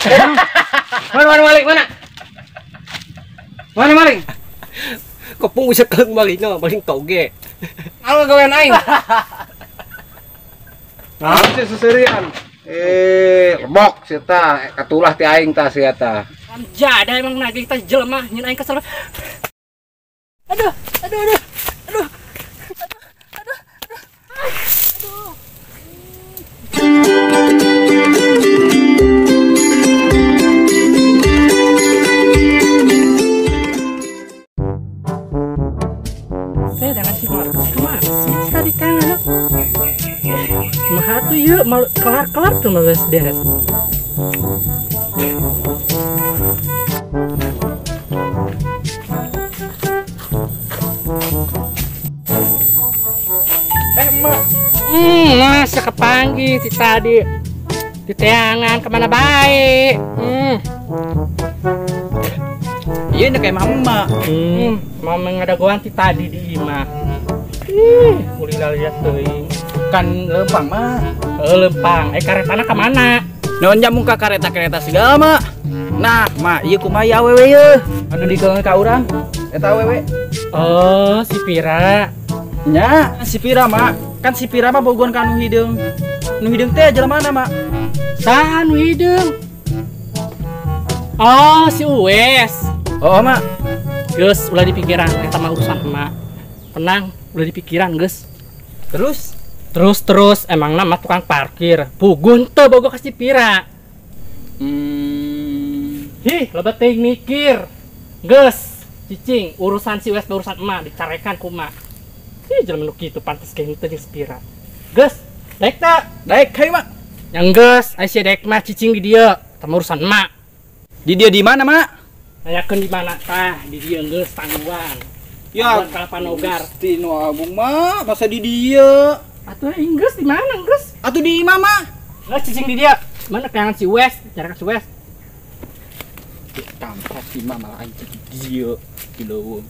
Mana mana maling mana? Mana maling? Kopong bisa keung maling na, maling toge. Anu gawean aing. Nah, si seserian. Lebok sia tah, katulah ti aing tah sia tah. Jada emang nagih tah jelema nyeun aing kesel. Aduh, aduh, aduh. Aduh. Aduh, aduh, aduh. Aduh. Saya dengan si Markus kemana sih tadi kan aduh. Mah tuh yuk malu kelar-kelar tuh mah beres. Emak. Masa kepanggil si tadi di teangan kemana baik. Iya ini kayak mama. Mama ngadagoan ti tadi di imah. Ih, kulila lihat teuing. Kan lempang mah. Lempang. Karetana ka mana? Naon jamung ka kareta-kereta segala mah. Nah, mah ieu kumaha ya awewe yeuh? Anu dikeun ka urang eta awewe. Oh, si Pira. Nya, si Pira mah. Kan si Pira mah bogohan ka anu hideung. Nu hideung teh jelema mana, Mak? Saha nu hideung? Oh, si Uwes. Oh, Mak. Geus, ulah dipikiran eta mah urusan emak. Tenang, ulah dipikiran geus. Terus? Terus emang nama tukang parkir. Puguh teu bogoh ka si Pira. Hih, loba teuing mikir. Geus, cicing, urusan si Uwes urusan emak dicarekan ku emak. Ih, jelema nu kitu pantes ke henteu jeung si Pira. Geus, daek teu? Daek hayu, Mak. Yang geus, ai sia daek mah cicing di dieu, eta mah urusan emak. Di dieu di mana, Mak? Nanyakeun di mana tah, di dieu geus tangguan. Ya, Kalapa Nogar. Gusti nu agung mah, masa di dieu? Atuh geus di mana geus? Atuh di imah mah. Geus cicing di dieu. Mana keangan si Wes, cari si Wes. Kampret si mah malah aing di dieu di leuweung.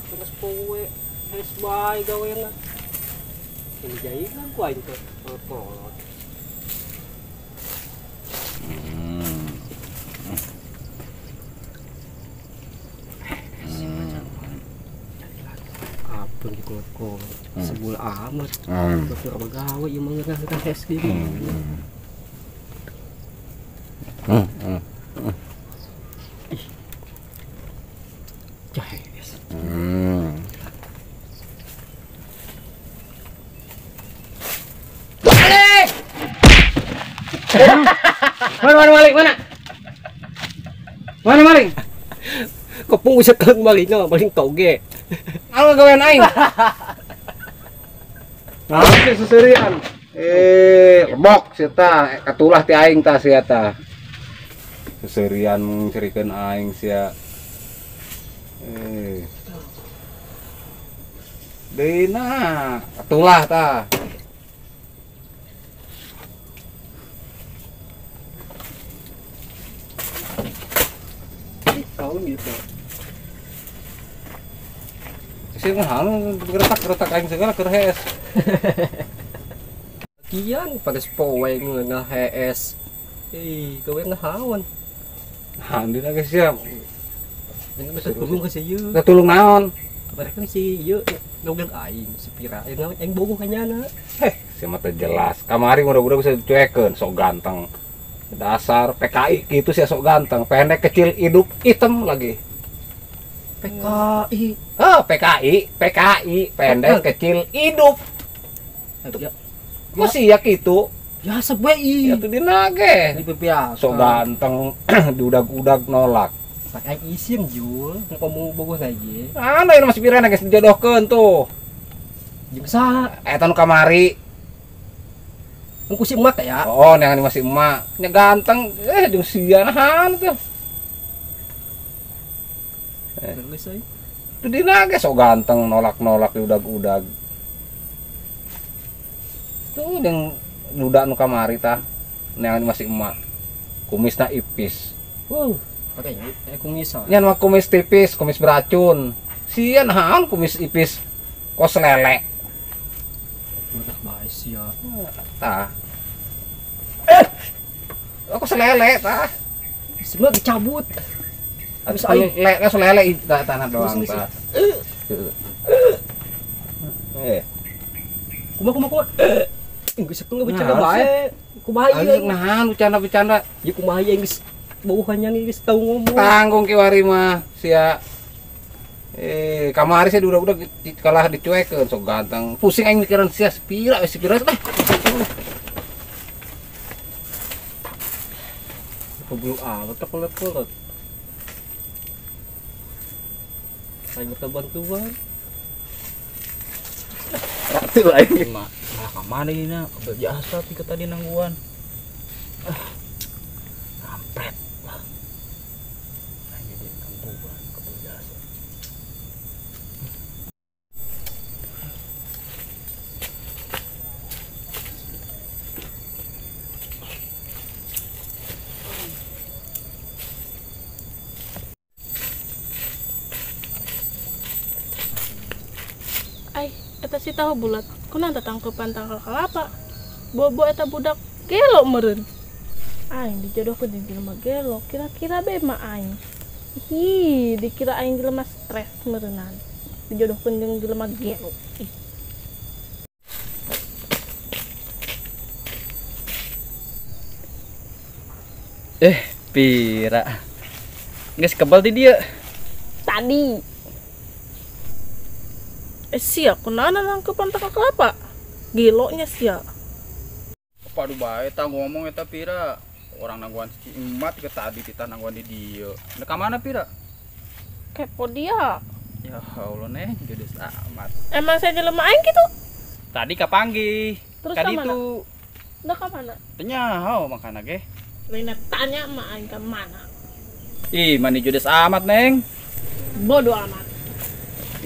Terus poe es bae gawena. Ini jaingan ku aing teh kolot. Apa di kolot-kolot sebul amat. Batur gawe ieu mah ngeunah es gini. Ih. Jahes. Mana mana maling mana? Mana maling? Kopong bisa keung maling na, maling toge. Anu gawean aing. Nah, si seserian. Lebok sia tah, katulah ti aing tah sia tah. Seserian cerikeun aing sia. Deuna katulah tah. Tahun gitu. Sih mah anu geretak-geretak aing segala keur hees. Kian pada poe ngeunah hees. Ih, gawe nahaon. Nah, dina geus siap. Ini mah tulung ka si ieu. Teh tulung naon? Mereka si ieu ngogel aing si Pira. Aing bogoh ka nyana. Heh, si mah teh jelas. Kamari mudah-mudahan bisa dicuekeun, sok ganteng. Dasar PKI gitu sih sok ganteng, pendek kecil hidup hitam lagi. PKI. Oh, PKI, PKI, pendek kecil hidup. Ya. Kok sih ya gitu? Ya sebai. Ya tuh dinage. Ini sok ganteng diudag-udag nolak. Pakai isin Jul, ngomong bogoh lagi. Anu ini masih pirana geus dijodohkeun tuh. Jeung saha? Eta nu kamari. Engku si emak ya? Oh, yang ini masih emak. Nya ganteng, jeung sia nahan tuh. Geus euy. Itu dina ge sok ganteng nolak-nolak udag-udag. Tuh jeung duda nu kamari tah neangan masih emak. Kumisna ipis. Pakai kumis. Nyan mah kumis tipis, kumis beracun. Sia naon kumis ipis kos lele. Udah bae sia. Tah. Kos lele tah. Semua dicabut. Habis aing le lele tanah doang tah. Kumaha. Geus sakeung bercanda bae. Kumaha ieu? Nahan bercanda-bercanda. Ya kumaha ieu geus bauhannya geus tau ngomong. Tanggung kiwari mah sia. Kamari sia udah kalah dicuekeun sok ganteng. Pusing aing mikiran sia sepira we sepira teh. Kebulu amat kulet-kulet. Aing minta bantuan. Ratu aing mah. Malah ka mana ini na? Kebel jasa tika tadi nangguan. Kampret lah. Aing jadi nangguan kebel jasa. Ai, eta si tahu bulat. Kunaon tatangkepan tangkal kalapa? Bobo eta budak gelo meureun. Aing dijodohkeun jeung jelema gelo, kira-kira be mah aing. Hi, dikira aing jelema stres meureunan. Dijodohkeun jeung jelema gelo. Ih. Pira. Geus kebal di dieu. Tadi. Sia kunaon nangkepan tangkal kelapa? Gelonya sia. Padu bae tah ngomong eta Pira. Orang nangguan si emat ke tadi kita nangguan di dieu. Nah, ka mana Pira? Kepo dia. Ya Allah neh, geus amat. Emang saya jelema aing kitu? Tadi kapanggih. Terus ka ka mana? Ditu. Nah ka mana? Teu nyaho makana ge. Lain tanya mah aing ka mana? Ih, mani judes amat, Neng. Bodoh amat.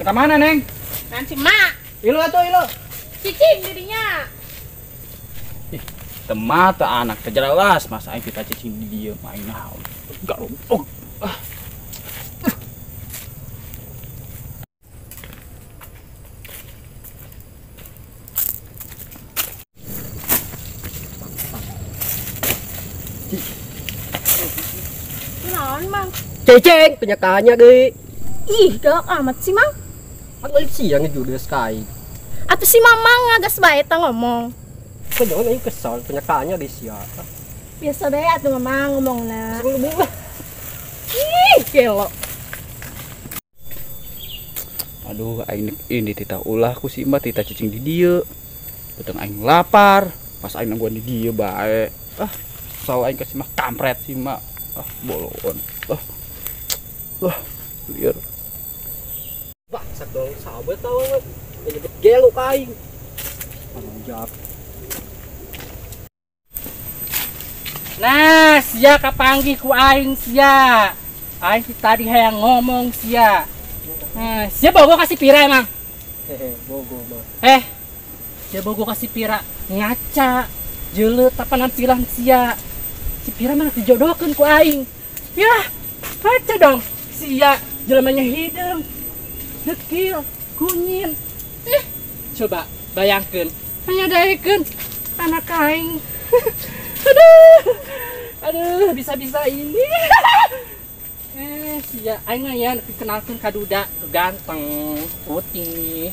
Ka mana, Neng? Nanti mak. Ilu atuh ilu. Cicing dirinya. Ih, temata anak kejelas masa aing kita cicing di dieu main naon. Garubog. Ah. Naon, Mang? Cicing penyataannya deui. Ih, galak amat sih, Mang. Balik siang judes kai. Atuh si Mamang ngagas bae tah ngomong. Kok jangan aing kesal penyataannya di sia. Biasa bae atuh Mamang ngomongna. Ih, gelo. Aduh, aing ini titah ulah ku si Mbak titah cicing di dieu. Beteng aing lapar, pas aing nangguan di dieu bae. Ah, saw aing ka si mah kampret si mah. Ah, bolon. Ah. Wah, liar. Bangsat dong, sahabat tau nggak? Nyebut gelo kain. Tanggung jawab. Nah, sia kapanggih ku aing sia. Aing si tadi hayang ngomong sia. Nah, sia bogo kasih pira emang? Hehe, bogo mah. Sia bogo kasih pira ngaca, jeuleut penampilan sia. Si pira mah dijodohkeun ku aing. Ya, ngaca dong. Sia jelemanya hideung. Dekil, kunyin. Coba bayangkeun, hanya daekeun anak aing. Aduh. Aduh, bisa-bisa ini. Sia aing mah ya dikenalkeun ka duda ganteng, putih.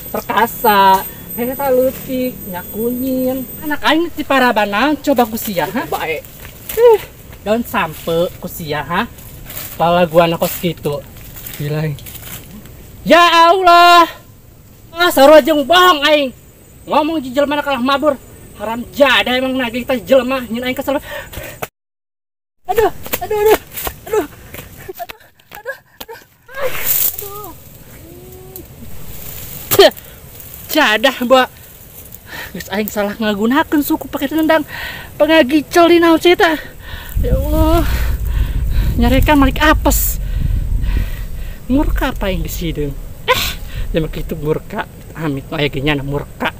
Perkasa, hese leutik, nya kunyin. Anak aing ti parabanang coba ku sia, ha? Bae. Daun sampe ku sia, ha? Palaguan kos kitu. Gila. Ya Allah. Ah, sarua jeung bohong aing. Ngomong di jelema kalah mabur. Haram jadah emang nagih teh jelema nyin aing kesel. Aduh, aduh, aduh. Aduh. Aduh, aduh, aduh. Aduh. Jadah, Mbak. Geus aing salah ngagunakeun suku pake tendang. Pangagicel di naon sih teh. Ya Allah. Nyarekan malik apes. Murka apa yang disideng? Zaman itu murka. Amit aya ge nyana murka.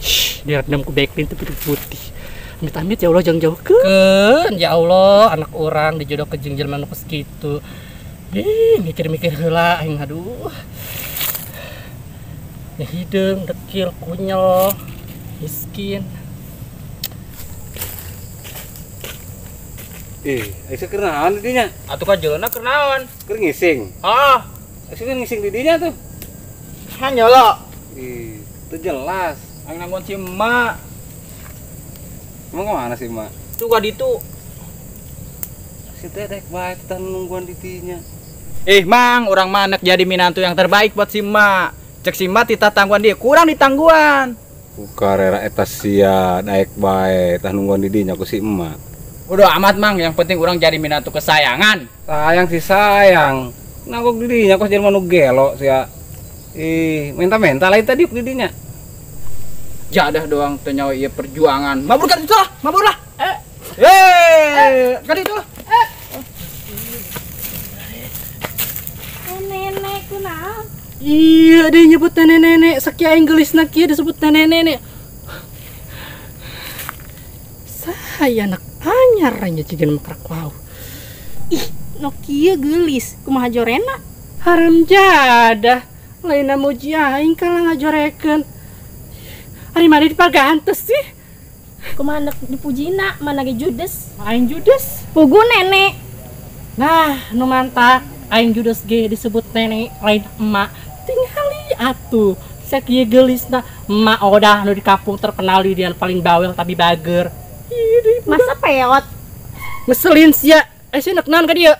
Shh, direndam ku Backlin tapi putih. Amit-amit ya Allah jangan jauhkeun. Ya Allah, anak orang dijodoh ke jeung jelema nu kos kitu. Ih, mikir-mikir heula aing aduh. Ya hideung, dekil, kunyel, miskin. Ih, aya keur naon di dinya? Atuh ka jeulna keur naon? Keur ngising. Ah, aya ngising di dinya tuh. Hanyolo. Ih, teu jelas. Aing nanggon si emak. Emang kemana sih emak? Tuh ka ditu. Si teh dek bae teh nungguan di dinya. Ih, Mang, urang mah nek jadi minantu yang terbaik buat si emak. Cek si emak titah tangguan dia kurang ditangguan. Ku karera eta sia daek bae tah nungguan di dinya ku si emak. Udah amat, Mang, yang penting urang jadi minantu kesayangan. Sayang sih sayang. Nangkok di dinya kos jelema nu gelo sia. Ih, minta-minta lain tadi di dinya. Jadah doang teu nyawa ieu perjuangan. Mabur ka ditu lah, mabur lah. Ka ditu lah. Nenek kunaon? Iya, dia nyebut nenek-nenek. Sakia aing geulisna kieu disebut nenek-nenek. Saya anak anyar nya jiga mekrak wau. Ih, nu kieu geulis, kumaha jorena? Haram jadah. Lain muji aing kalah ngajorekeun. Ari mana dipagantes sih? Kumaha hendak dipujina, mana ge judes. Aing judes. Pugu nenek. Nah, nu mantap. Aing judes ge disebut nenek lain emak. Tingali atuh. Sakieu geulisna emak odah nu di kampung terkenal di dia paling bawel tapi bager. Ih, masa peot? Ngeselin sia. Eh sia nek naon ka dieu?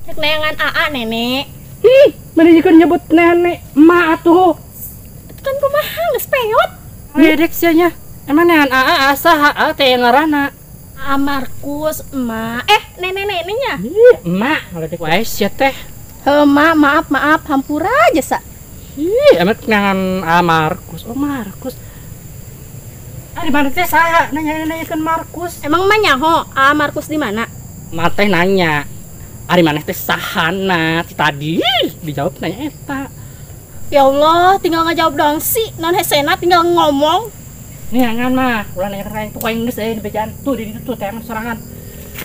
Nek neangan aa nenek. Mana jeung nyebut nenek emak atuh. Kan kumaha geus peot? Ledek sia nya. Emang neangan aa saha aa teh ngaranna? Aa Markus emak. Nenek-neneknya. Ih, emak ledek wae sia teh. Heuh, emak, maaf maaf hampura aja sa. Ih, emang neangan aa Markus. Oh, Markus. Ah, di mana teh saha nanya-nanyakeun Markus? Emang emak nyaho aa Markus di mana? Emak teh nanya. Ari maneh teh sahana tadi dijawab nanya eta. Ya Allah, tinggal ngajawab doang sih. Non hesena tinggal ngomong. Neangan mah, ulah nanya ka aing tuh aing geus euy bejaan tuh di ditu tuh teangan sorangan.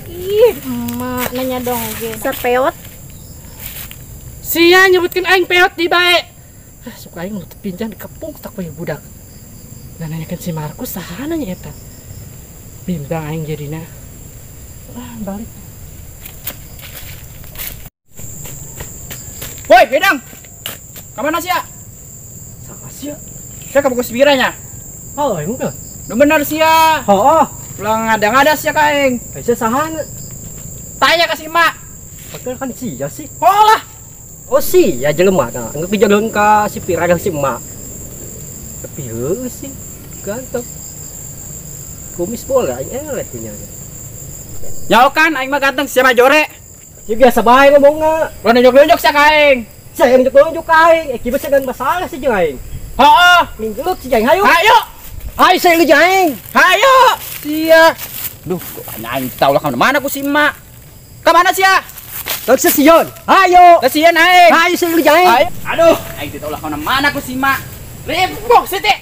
Ih, emak nanya dong ge. Serpeot. Sia nyebutkeun aing peot di bae. Ah, suka aing nu teu pincang dikepung tak we budak. Nah nanyakeun si Markus saha nanya eta. Bimbang aing jadina. Wah, balik. Woi, Bedang. Ka mana sia? Sama sia. Sia ka bogo sibiranya. Oh, aing mah. Nu bener sia. Heeh. Ulah ngada-ngada sia ka aing. Sia saha? Tanya ka si emak. Padahal kan sia sih. Oh lah. Oh sia jelema nah. Engke pijageun ka si Pira si emak. Tapi heueuh sih ganteng. Kumis bola aing eleh punya. Nyaho kan aing mah ganteng sia mah jore. Ya biasa bae ngomongna. Ulah nunjuk-nunjuk sia ka aing. Sia yang nunjuk-nunjuk ka aing. Kieu mah masalah sih jeung aing. Heeh. Minggelut si aing hayu. Hayu. Hayu sia jeung aing. Hayu. Sia. Duh, aing tahu lah ka mana ku si emak. Ka mana sia? Teu sieun. Hayu. Teu sieun aing. Hayu sia jeung aing. Aduh, aing teu tahu lah ka mana ku si emak. Ribuk sih teh.